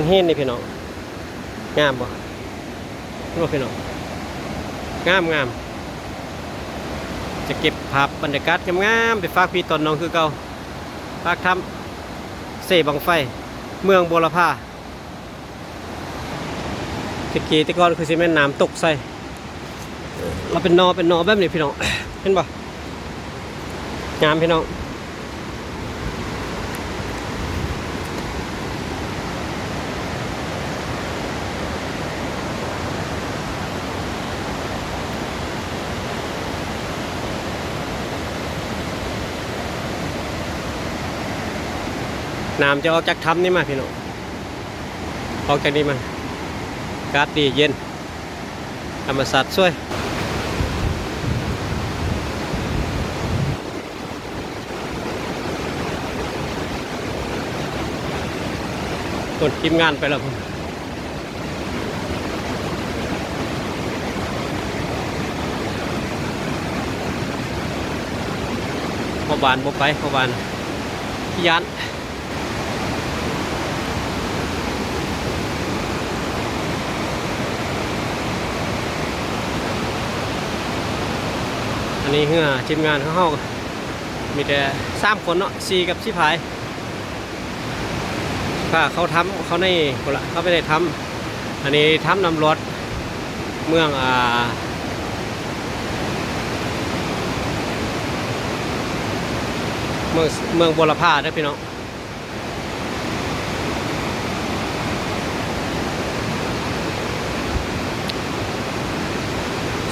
ເຫັນນີ້ພີ່ນ້ອງ ງາມບໍ່? ເຫັນບໍ່ພີ່ນ້ອງ? ງາມໆ ຈະເກັບພາບບັນຍາກາດງາມໆ ໄປຝາກພີ່ຕອນໜອງຄືເກົ່າ. ປາກຖ້ຳເຊບັ້ງໄຟ ເມືອງບົວລະພາ. ແຕ່ກີ້ແຕ່ກ່ອນຄືຊິແມ່ນນ້ຳຕົກໃສ່ ລະເປັນໜໍ່ເປັນໜໍ່ແບບນີ້ພີ່ນ້ອງ ເຫັນບໍ່? ງາມພີ່ນ້ອງ. ນ້ຳຈະອອກຈາກຖ້ຳນີ້ມາພີ່ນ້ອງ ອອກຈາກນີ້ມາ ອາກາດດີເຢັນ ທຳມະຊາດສວຍ. ໂອ້ ທີມງານໄປແລ້ວພຸ້ນ. ພໍ່ບ້ານບໍ່ໄປ ພໍ່ບ້ານຢ້ານ. ອັນນີ້ເຮືອທີມງານຂອງເຮົາ ມີແຕ່ສາມຄົນເນາະ ສີ່ກັບສີພາຍ ພາເຂົ້າຖ້ຳ ເຂົ້າໃນພຸ້ນລະ ເຂົ້າໄປໃນຖ້ຳ. ອັນນີ້ຖ້ຳນ້ຳລອດ ເມືອງ ອ່າ ເມືອງ ເມືອງບົວລະພາເດີພີ່ນ້ອງ.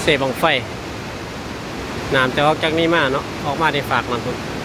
ເຊບັ້ງໄຟ ນ້ຳຈະອອກຈາກນີ້ມາເນາະ ອອກມາໃນຟາກນັ້ນພຸ້ນ.